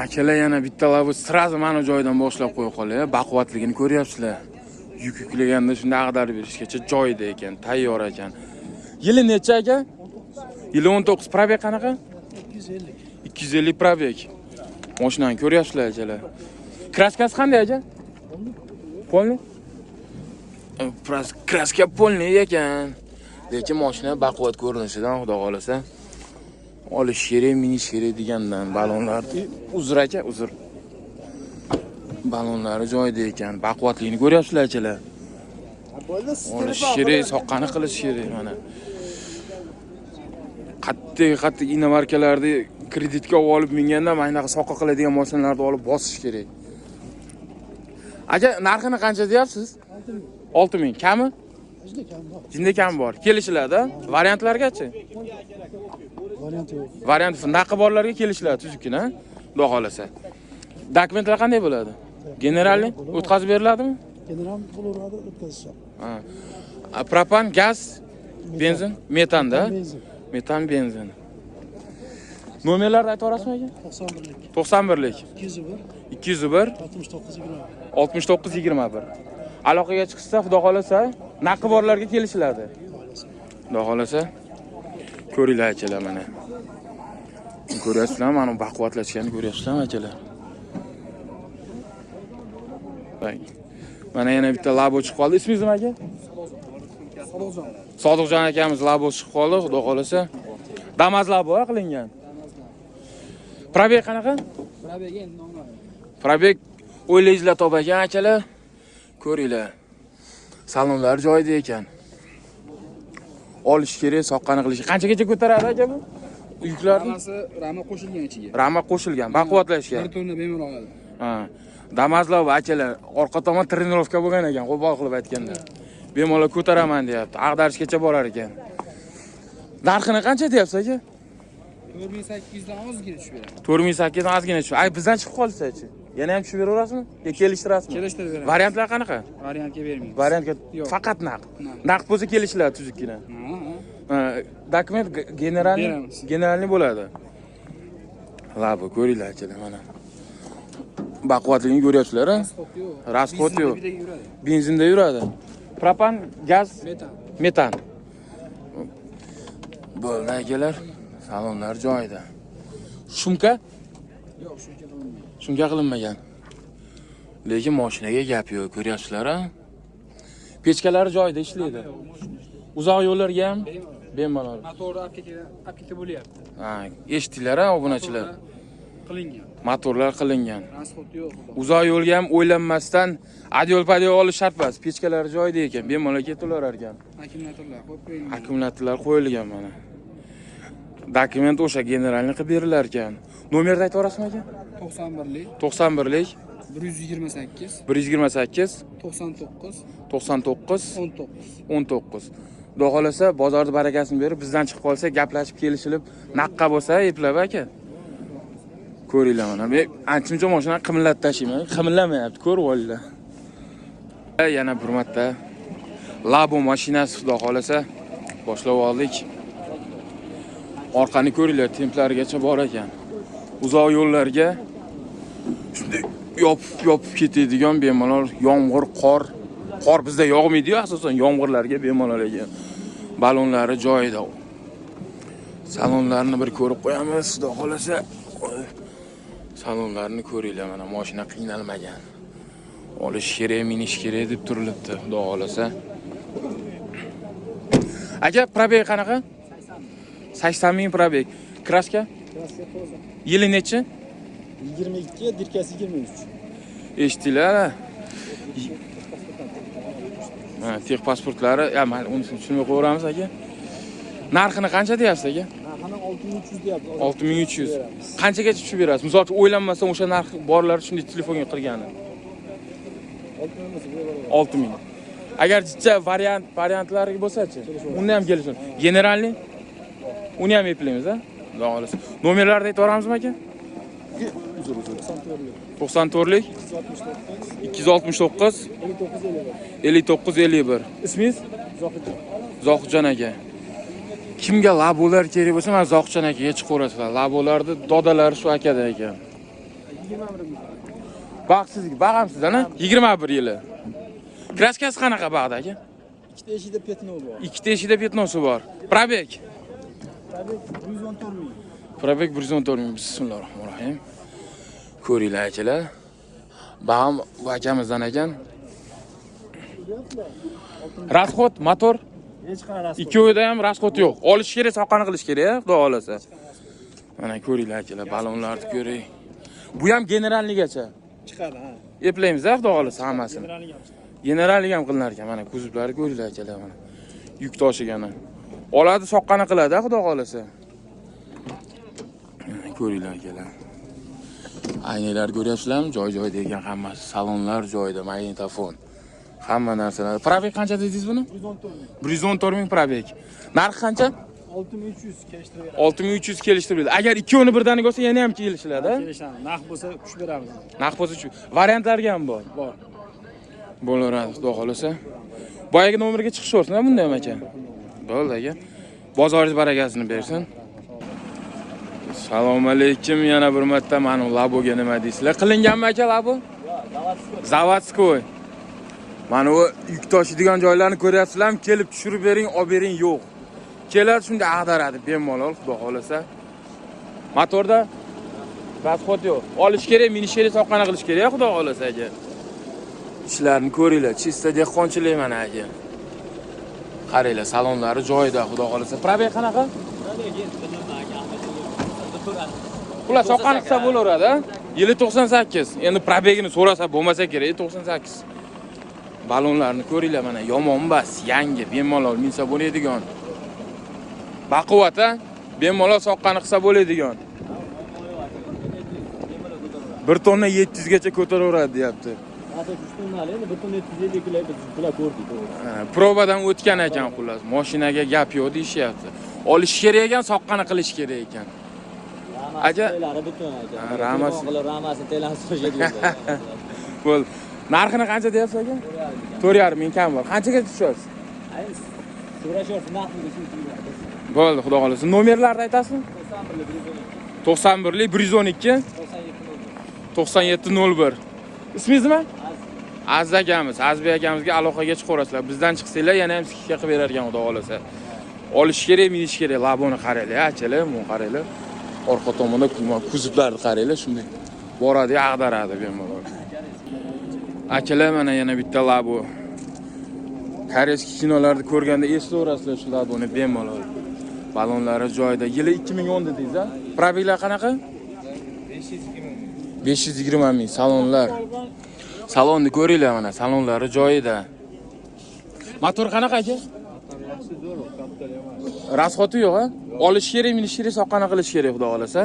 Akalar, yana bitta Labo сразу mana joyidan boshlab qo'ya qolay. Baquvvatligini ko'ryapsizlar. Yuk yuklaganda shunday ag'darib berishgacha joyida ekan, tayyor ekan. Yili necha aka? Yili 19. Пробег qanaqa? 250. 250 пробег. Mashinani ko'ryapsizlar akalar. Краска si qanday aka? Полный? Краска полный ekan. Lekin mashina baquvvat ko'rinishidan, xudo xolasa, olish kerak, minish kerak degandan balonlar. Uzr aka, uzr. Balonlari joyida ekan. Baquvvatligini ko'ryapsizlar akalar. Olish kerak, soqqani qilish kerak mana. Qattiq qattiq иномарка larni kreditga olib minganda mana bunaqa soqqa qiladigan mashinalarni olib bosish kerak. Aka, narxini qancha deyapsiz? 6000. Kami? Juda kam bor. Jinda kam bor. Kelishiladi. Variantlargachi? Variant yo'q. Variant naqi borlarga kelishiladi tuzukkina, xudo xolasa. Dokumentlar qanday bo'ladi? Генеральный o'tkazib beriladimi? General bo'laveradi, o'tkazishadi. Ha. Propan, gaz, benzin, metanda? Benzin. Metan, benzin. Nomerlarni ayta olasizmi aka? 91lik. 91lik. 201. 201. 69 20. 69 21. Aloqaga chiqsa, xudo xolasa, naqi borlarga kelishiladi. Xudo xolasa. Ko'ringlar akalar mana. Ko'ryapsizlarmi? Mana baquvvatlashganini ko'ryapsizlarmi akalar? Mana yana bitta Labo chiqib qoldi. Ismingiz nima aka? Sodiqjon. Sodiqjon akamiz Labo chiqib qoldi, xudo xolasa. Damaz Labo qilingan. Пробег qanaqa? Пробег endi normal. Пробег o'ylaysizlar top ekan akalar. Ko'ringlar. Salonlar joyida ekan. Olish kerak, soqqani qilish. Qanchagacha ko'taradi aka bu? Yuklarni? Ramasi, rama qo'shilgan ichiga. Rama qo'shilgan, baquvvatlashgan. 1 tonna bemalol oladi. Ha. Damazlov akalar, orqa tomon тренировка bo'lgan ekan, qo'pol qilib aytganda. Bemalol ko'taraman deyapti. Ag'darishgacha borar ekan. Narxini qancha deyapsiz aka? 4800 dan ozgina tushib beradi. 4800 dan ozgina tushib. Ay, bizdan chiqib qolsa-chi? Yana ham tushib beraverasizmi? Yo kelishtirasizmi? Kelishtirib beramiz. Variantlar qanaqa? Variantga bermaymiz. Variantga Yo'q. faqat naqd. Naqd. Naqd bo'lsa kelishiladi tuzukkina. Ha, ha. Dokument генеральный Beramiz. Генеральный bo'ladi. Labo ko'ringlar akalar mana. Baquvvatligini ko'ryapsizlar, a? Расход yo'q. Расход yo'q. Benzinda yuradi. Benzinda yuradi. Propan, gaz, Metan. Metan. Bo'ldi akalar. Salonlar joyida. Шумка? Yo'q, шумка qilinmagan. Шумка qilinmagan. Lekin mashinaga gap yo'q, ko'ryapsizlar, a? Pechkalari joyida ishlaydi. Uzoq yo'llarga ham bemalol. Motorni olib ketib bo'lyapti. Ha, eshitdinglar, a, obunachilar. Qilingan. Motorlar qilingan. Расход yo'q. Uzoq yo'lga ham o'ylanmasdan adyol-padyol olish shart emas. Pechkalari joyida ekan, bemalol ketaverar ekan. Akkumulyatorlar qo'yib qo'yilgan. Akkumulyatorlar qo'yilgan mana. Dokument o'sha генеральный qilib berilar ekan. Nomerni aytib yuborasizmi aka? 91lik 91lik 128 128 99 99 19. 19. Xudo xolasa bozorni barakasini berib, bizdan chiqib qolsa, gaplashib kelishilib, naqqa bo'lsa, eplab aka. Ko'ringlar mana. Men ancha-muncha mashinani qimillatib tashlayman. Qimillamayapti, ko'rib olinglar. Yana bir marta Labo mashinasi xudo xolasa boshlab oldik. Orqani ko'ringlar, templarigacha bor ekan. Uzoq yo'llarga shunday yopib yopib ketadigan bemalol yomg'ir, qor. Qor bizda yog'maydi-yu, asosan yomg'irlarga bemalol ekan. Balonlari joyida. Salonlarni bir ko'rib qo'yamiz, xudo xolasa. Salonlarni ko'ringlar, mana mashina qiynalmagan. Olish kerak, minish kerak deb turilibdi, xudo xolasa. Aka, пробег qanaqa? 80 ming пробег. Краска? Краска toza. Yili nechi? 22, бирка si 23. Eshitdinglar? Ha, техпаспорт lari, ya mayli, unisini tushunmay qo'yaveramiz aka. Narxini qancha deyapsiz aka? Narxini 6300 deyapti. 6300. Qanchagacha tushib berasiz? Misol uchun o'ylanmasdan o'sha narx borlar shunday telefonga qilgani. 6000 bo'lsa beramiz. 6000. Agar jicha variantlari bo'lsa-chi? Unda ham kelishadi. Генеральный? Uni ham eplaymiz, a? Xudo xolasa. Nomerlarni aytib yuboramizmi aka? Uzr, uzr. 94lik 94lik 269 269 59 51. 59 51. Ismingiz? Zohidjon. Zohidjon aka. Kimga labolar kerak bo'lsa, mana Zohidjon akaga chiqaverasizlar. Labolarni dodalari shu akada ekan. 21 ming. Bag' sizniki, bag' ham sizdan, a? 21 yili. Краска si qanaqa bag'da aka? Ikkita eshikda пятно bor. Ikkita eshikda пятно si bor. Пробег. Пробег 114 ming. Пробег 114 ming. Bismillahirrohmanirrohim. Ko'ringlar akalar. Bag'am bu akamizdan ekan. Расход, motor Hech qanaqa расход. Ikkovida ham расход yo'q. Olish kerak, soqqani qilish kerak, xudo xolasa. Mana ko'ringlar akalar, balonlarni ko'ring. Bu ham генеральный gacha. Chiqadi, ha. Eplaymiz, xudo xolasa hammasini. Генеральный ham chiqadi. Генеральный ham qilinar ekan, mana kuzovlari ko'ringlar akalar mana. Yuk toshigani. Oladi, soqqani qiladi, xudo xolasa. Mana ko'ringlar akalar. Aynalar ko'ryapsizlarmi? Joy-joyida ekan hammasi. Salonlar joyida, magnitofon. Hamma narsalar. Пробег qancha dedingiz buni? 114 ming. 114 ming пробег. Narxi qancha? 6300 kelishtirib beramiz. 6300 kelishtirib beradi. Agar ikkovini birdaniga olsa yana ham kelishiladi. Kelishamiz. Narx bo'lsa tushib beramiz. Narx bo'lsa shu. Variantlarga ham bor. Bor. Bo'laveradi, xudo xolasa. Boyagi nomerga chiqishaversin bunda ham aka. Bo'ldi aka. Bozoringiz barakasini bersin. Assalomu alaykum yana bir marta mani Laboga nima deysizlar? Qilinganmi aka Labo? Заводской. Mana u yuk toshiydigan joylarni ko'ryapsizlarmi? Kelib tushirib bering, olib bering yo'q. Keladi shunday ag'daradi bemalol, xudo xolasa. Motorda расход yo'q. Olish kerak, minish kerak, soqqani qilish kerak, xudo xolasa aka. Ishlarni ko'ringlar, чисто dehqonchilik mana aka. Qaranglar, salonlari joyida, xudo xolasa. Пробег qanaqa? Ular soqqani qilsa bo'laveradi, a? Yili 98. Endi пробег ini so'rasa bo'lmasa kerak, 98. Balonlarni ko'ringlar mana, yomon emas, yangi, bemalol minsa bo'ladigan. Baquvvat, a? Bemalol soqqani qilsa bo'ladigan. 1 tonna 700 gacha ko'taraveradi deyapti. Ata 3 tonnali, endi 1 tonna 750 kilo biz bular ko'rdik, to'g'ri. Ha, проба dan o'tgan ekan xullas. Mashinaga gap yo'q deyishyapti. Olish kerak ekan, soqqani qilish kerak ekan. Aka- Ramasi butun aka. Ha, ramasi- Telefon qilib ramasini telani so'rashadi. Bo'ldi. Narxini qancha deyapsiz aka? 4,5 ming kam bor. Qanchaga tushasiz? So'rashyapti, narxini shu. Bo'ldi, xudo xolasa. Nomerlarni aytasizmi? 91 lik 112 97 01. Ismingiz nima? Aziz akamiz, Azizbek akamizga aloqaga chiqaverasizlar. Bizdan chiqsanglar yana ham скидка qilib berar ekan, xudo xolasa. Olish kerak, minish kerak. Laboni qaranglar, akalar, buni qaranglar. Orqa tomonda kuzovlarni qaranglar, shunday. Boradi, ag'daradi bemalol. Akalar, mana yana bitta Labo. Корейский kinolarni ko'rganda eslayverasizlar shu Laboni bemalol. Balonlari joyida. Yili 2010 dedingiz, a? Пробег lar qanaqa? 520 ming salonlar. Salonni ko'ringlar mana, salonlari joyida. Motor qanaqa aka? Расход i yo'q, a? Olish kerak, minish kerak, soqqani qilish kerak, xudo xolasa.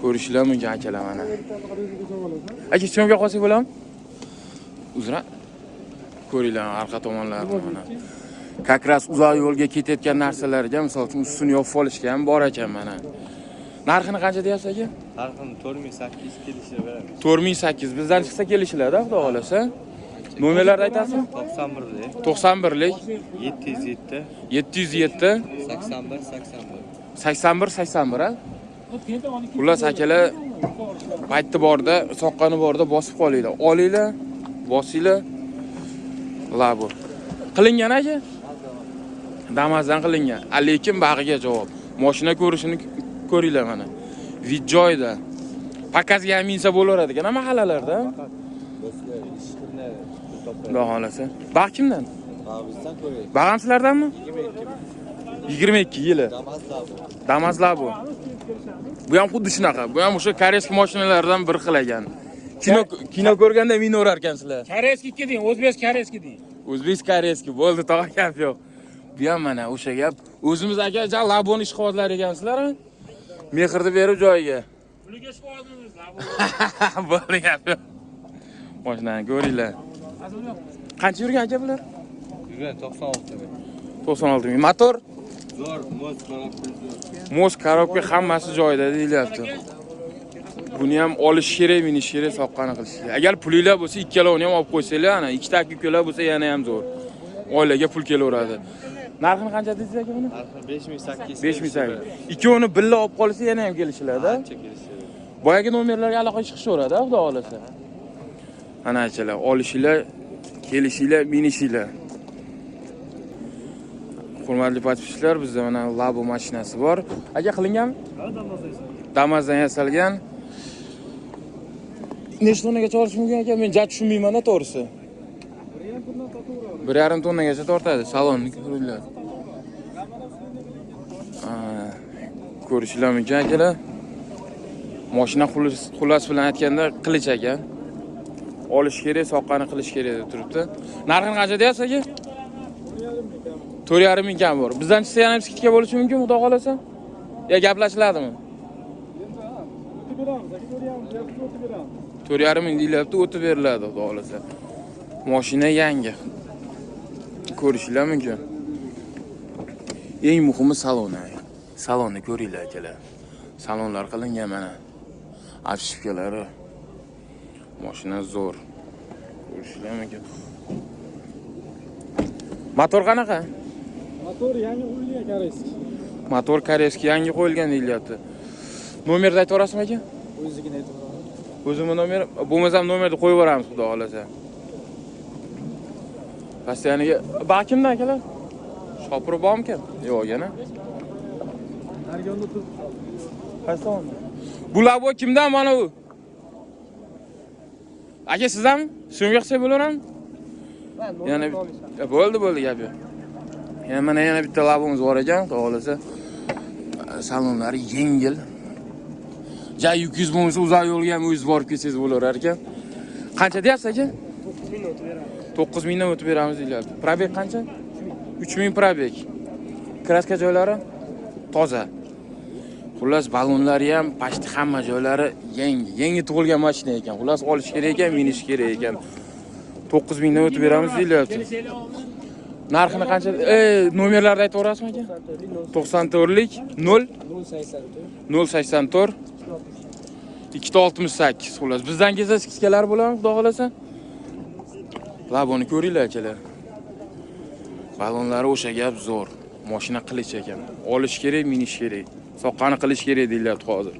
Ko'rishinglar mumkin akalar mana. Aka, съёмка qolsak bo'ladimi? Uzra. Ko'ringlar orqa tomonlarini mana. Как раз uzoq yo'lga ketayotgan narsalarga, misol uchun ustini yopib olishga ham bor ekan mana. Narxini qancha deyapsiz aka? Narxini 4800 kelishib beramiz. 4800 bizdan chiqsa kelishiladi, xudo xolasa. Nomerlarni aytasizmi? 91lik 91lik 707 707 81 81. 81 81 a? Xullas akalar, payti borda, soqqani borda bosib qolinglar. Olinglar, bosinglar. Labo. Qilingan aka? Damazdan qilingan. A, lekin bag'iga javob. Mashina ko'rishini ko'ringlar mana. Вид joyida. Показ ga ham minsa bo'laveradi ekan mahallalarda. Xudo xolasa. Bag' kimdan? Bizdan ko'raylik. Bag' ham sizlardanmi? 22 yili. Damazlar bu. Bu ham xuddi shunaqa. Bu ham o'sha корейский mashinalardan bir xil ekan. Kino ko'rganda minaverar ekansizlar. Корейский deng, o'zbek корейский deng. O'zbek корейский bo'ldi, tog'a, gap yo'q. Bu ham mana o'sha gap. O'zimiz aka ja Laboni ishqibozlar ekansizlar. A? Mehrni berib joyiga. Puliga ishqibozimiz. Bo'ldi, gap yo'q. Mashinani ko'ringlar. Qancha yurgan aka bular? Yurgan 96 ming. 96 ming. Motor, Zo'r, мост, коробка zo'r. Мост, коробка hammasi joyida deyilyapti. Buni ham olish kerak, minish kerak, soqqani qilish kerak. Agar pulinglar bo'lsa, ikkalovini ham olib qo'ysanglar, ana ikkita aka-ukalar bo'lsa yana ham zo'r. Oilaga pul kelaveradi. Narxini qancha dedingiz aka buni? Narxi 5800. 5800. Ikkovini birga olib qolsa yana ham kelishiladi. Ancha kelishadi. Boyagi nomerlarga aloqa chiqishaveradi, xudo xolasa. Ana akalar, olishinglar, kelishinglar, minishinglar. Hurmatli подписчик lar, bizda mana Labo mashinasi bor. Aka qilinganmi? Damazdan yasalgan. Nechta tonnagacha olish mumkin aka? Men ja tushunmayman-da to'g'risi. 1,5 tonnagacha tortadi salonni ko'ringlar. Ko'rishinglar mumkin akalar. Mashina xullas bilan aytganda qilich ekan. Olish kerak, soqqani qilish kerak deb turibdi. Narxini qancha deyapsiz aka? 4,5 ming kam bor. Bizdan chiqsa yana скидка bo'lishi mumkin, xudo xolasa. Yo gaplashiladimi? O'tib beramiz aka, 4,5 o'tib beramiz. 4,5 ming deyilyapti, o'tib beriladi xudo xolasa. Mashina yangi. Ko'rishinglar mumkin. Eng muhimi saloni. Salonni ko'ringlar akalar. Salonlar qilingan mana. Обшивка lari. Mashina zo'r. Ko'rishinglar mumkin. Motor qanaqa? Motor yangi qo'yilgan корейский. Motor корейский yangi qo'yilgan deyilyapti. Nomerni aytib yuborasizmi aka? O'zigini aytib yuboraman. O'zimni nomer, bo'lmasam nomerni qo'yib yuboramiz xudo xolasa. Постоянно ba kimdan akalar? Shopir bormikan? Yo'q yana. Nargonda turib. Qaysi tomonda? Bu Labo kimdan mana u? Aka sizdanmi? Syomka qilsak bo'laverami? Yana bo'ldi, bo'ldi gap yo'q. Yana mana yana bitta Labomiz bor ekan, xudo xolasa. Salonlari yengil. Ja yukingiz bo'lmasa uzoq yo'lga ham o'zingiz borib kelsangiz bo'laverar ekan. Qancha deyapsiz aka? 9 ming o'tib beramiz. 9 mingdan o'tib beramiz deyilyapti. Пробег qancha? 3000 пробег. Краска joylari toza. Xullas ballonlari ham почти hamma joylari yangi, yangi tug'ilgan mashina ekan. Xullas olish kerak ekan, minish kerak ekan. 9 mingdan o'tib beramiz deyilyapti. Narxini qancha? Nomerlarni aytib yuborasizmi aka? 94lik 0 084 268. Xullas bizdan kelsa скидка lar bo'ladimi xudo xolasa? Laboni ko'ringlar akalar. Ballonlari o'sha gap zo'r. Mashina qilich ekan. Olish kerak, minish kerak. Soqqani qilish kerak deyilyapti hozir.